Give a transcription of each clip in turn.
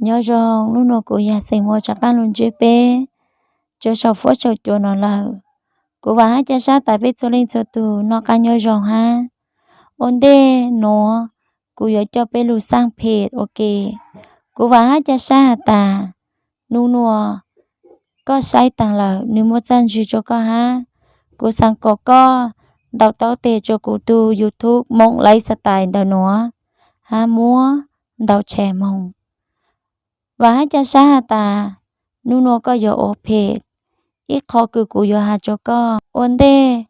Nyob zoo, hnub no kuv yog xeem muas rov qab los ntsib peb rau saum fuab saum cua no lawm. Kuv vam hab ca sab tas peb txhua leej txhua tug noj qab nyob zoo hab. Ua ntej nuav kuv yuav coj peb lug xaaj phem ua ke. Kuv vam hab ca sab has tas, nub nuav koj saib taag lawm nwg muaj txaaj ntsig rua koj hab. Kuv xaav kom koj ntaus taub teg rua kuv tug YouTube Hmoob Lifestyle ntawm nuav hab muab ntaus tshee moog. Vam hab ca sab has tas, nub nuav koj yuav ua phem. Ib qho kws kuv yuav has rua koj, ua ntej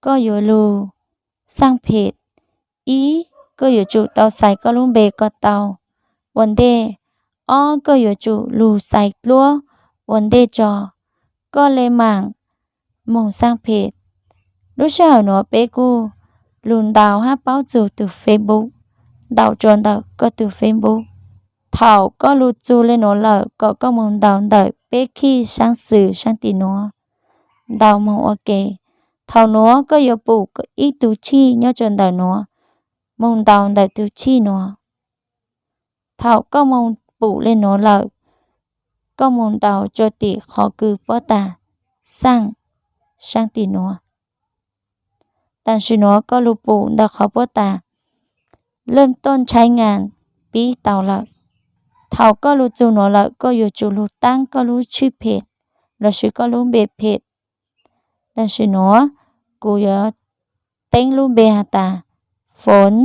koj yuav lug xaaj phem, ib, koj yuav tsum tau xaiv koj lub npe ko tau ua ntej. Ob, koj yuav tsum lug xaiv dluab ua ntej tso, koj le maam moog xaaj phem. Lub sij hawm nuav peb kuj lug ntaus hab paub txug tug Facebook, ntaus rua ntawm koj tug Facebook. Thaum koj lug txug le nuav lawm kom koj moog ntaus ntawm peb khij saab xwm saab tim nuav, ntaus moog ua ke. Thaum nuav koj yuav pum ib tug chij nyob rua ntawm nuav, moog ntaus ntawm tug chij nuav. Thaum koj moog pum le nuav lawm, koj moog ntaus rua tim qhov kws puab tas xaaj saab tim nuav. Tam sim nuav koj lug pum ntawm qhov puab tas lwj tooj ntshai ngas pib tau lawm. Thaum koj lug txug nuav lawm koj yuav tsum lug taab koj lub tshwj phem lossis koj lub npe phem. Tam sim nuav kuv yuav teeb lub npe has tas Foom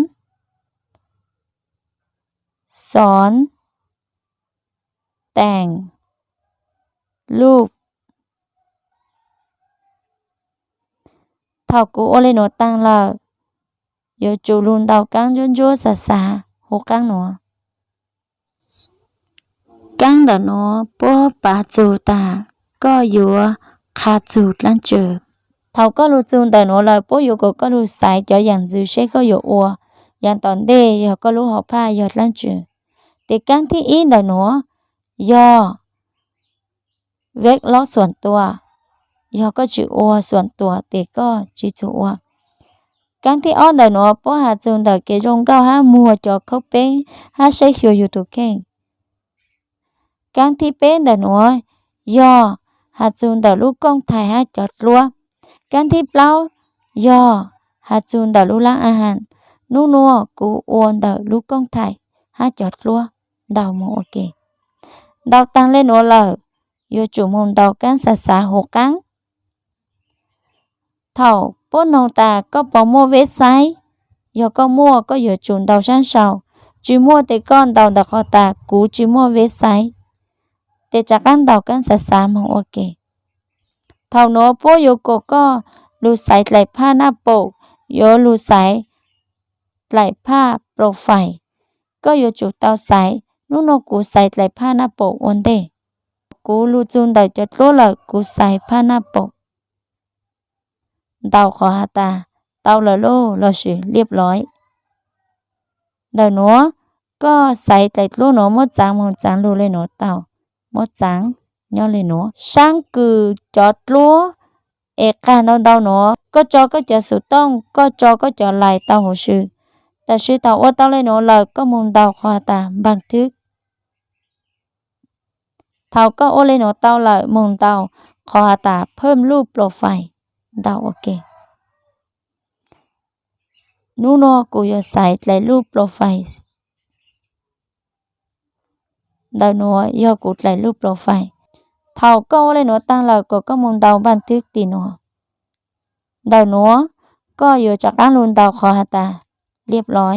Xoom Teem Luj. Thaum kuv ua le nuav taag lawm, yuav tsum lug ntaus kaab ntsuab ntsuab xav xav huv qaab nuav. Kaab ntawm nuav puab pav txug tas koj yuav qha txug dlaab tsi. Thaum koj lug txug ntawm nuav lawm puab yuav kom koj lug xaiv cov yaam ntxwv seb koj yuav ua yaam tom ntej yog koj lub hom phaj yog dlaab tsi. Tes kaab thib ib ntawm nuav yog veb lob xuam tua, yog koj tsi ua xuam tua tes koj tsi txug ua. Kaab thib ob ntawm nuav puab has txug ntawm kev zoo nkauj hab muag cov khaub peeb hab saib xyuas yug tug kheej. Kaab thib peb ntawm nuav yog has txug ntawm lub kooj thais hab cov dluab. Kaab thib plaub yog has txug ntawm lub laab a has. Nub nuav kuv ua ntawm lub kooj thais hab cov dluab ntaus moog ua ke. Ntaus taag le nuav lawm, yuav tsum moog ntaus kaab xav xav huv qaab. Thaum puab noog tas koj puas muaj veb xaib, yog koj muaj koj yuav tsum ntaus saab sau, tsi muaj tes koj ntaus ntawm qhov tas kuv tsi muaj veb xaib, tes rov qaab ntaus kaab xav xav moog ua ke. Thaum nuav puab yuav kom koj lug xaiv dlaim phaj naj paum, yuav lug xaiv dlaim phaj profile. Koj yuav tsum tau xaiv, nub nuav kuv xaiv dlaim phaj naj paum ua ntej. Kuv lug txug ntawm cov dluab lawm kuv xaiv phaj naj paum. Ntaus qhov has tas tau lawm lauj lossis liaj lov. Ntawm nuav koj xaiv dlaim dluab nuav muab txaav moog txaav lug le nuav tau, muab txaav nyob le nuav. Saab kws cov dluab es qag ntau ntau nuav koj tso koj cov xuv tooj, koj tso koj cov lais tau huv si. Tam sim thaum ua tau le nuav lawm koj moog ntaus qhov has tas npaaj thwb. Thaum koj ua le nuav tau lawm moog ntaus qhov has tas phawm luj profile, ntaus ua ke. Nub nuav kuv yuav xaiv dlaim luj profile. Ntawm nuav yog kuv dlaim luj profile. Thaum koj ua le nuav taag lawm kom koj moog ntaus npaaj thwb tim nuav. Ntawm nuav koj yuav rov qaab lug ntaus qhov has tas liaj lov.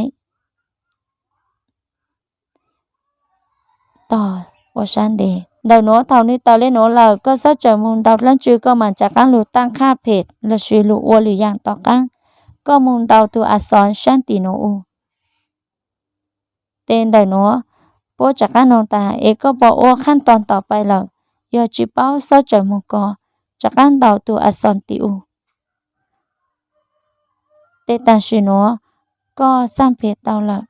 Tog ua sab ntev. Ntawm nuav thaum nwg tawm le nuav lawm koj xaab tawm moog ntaus dlaab tsi koj maam rov qaab lug taaj qhaj phem lossis lug ua lwm yaam tom qaab. Koj moog ntaus tug a xov saab tim nuav u. Tes ntawm nuav puab rov qaab noog tas es koj puas ua qhaj tog tom pais lawm, yog tsi paub xaab tawm moog ko, rov qaab ntaus tug a xov tim u. Tes tam sim nuav koj xaaj phem tau lawm,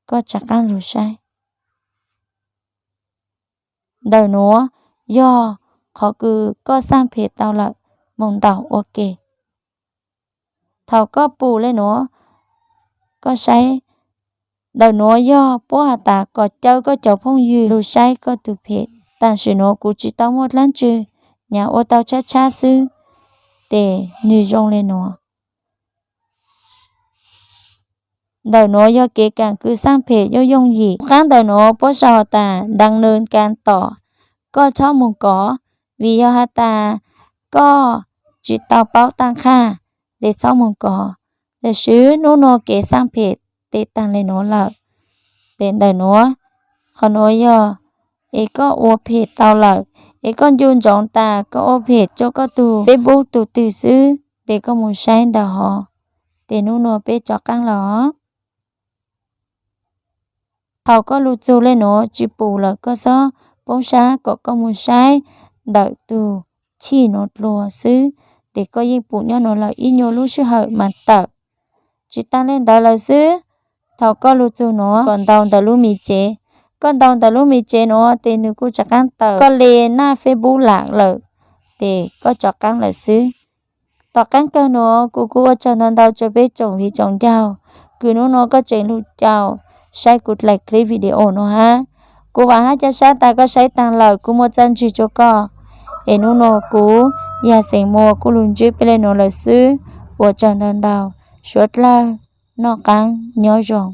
koj rov qaab lug saib. Ntawm nuav yog qhov kws koj xaaj phem tau lawm, moog ntaus ua ke. Thaum koj pum le nuav, koj saib Ntawm nuav yog puab has tas kom caw koj cov phooj ywg lug saib koj tug phem. Tam sim nuav kuv tsi tau muaj dlaab tsi, nyam ua tau tshab tshab xwb, tes nwg zoo le nuav. Ntawm nuav yog kev kaam kwv xaaj phem yooj yooj yim. Qaab ntawm nuav puab sau has tas dang nws kaam tom, koj txhob moog kov, vim yog has tas koj tsi tau paub taaj qhaj, tes txhob moog kov. Tab sis nub nuav kev xaaj phem tes taag le nuav lawm. Tes ntawm nuav, qhov nuav yog es koj ua phem tau lawm, es koj ncu ntsoov tas koj ua phem rua koj tug Facebook tug twg xwb, tes koj moog saib ntawm hov. Tes nub nuav peb rov qaab lawm. Thaus koj lug txug le nuav tsi pum lawm, koj xob poob sab kom koj moog saib ntawm tug chij nuav dlua xwb, tes koj yeej pum nyob nuav lawm ib nyuas lub sij hawm mas tawm. Tsi taag le ntawd lawm xwb, thaus koj lug txug nuav kom ntaus ntawm lub me tsev, koj ntaus ntawm lub me tsev nuav tes nwg kuj rov qaab tawm koj le naj Facebook lam lawm, tes koj rov qaab lawm xwb. Tom qaab kawg nuav kuv kuj ua tsaug ntau ntau rua peb tsoom viv tsoom ncaus kws nub nuav koj tseem lug caum saib kuv dlaim clip video nuav hab. Kuv vaam hab ca sab tas koj saib taag lawm kuv muaj txaj ntsig rua koj. Es nub nuav kuv yog Xeem Muas kuj lug ntsib peb le nuav lawm xwb. Ua tsaug ntau ntau, suav dlawg noj qaab nyob zoo.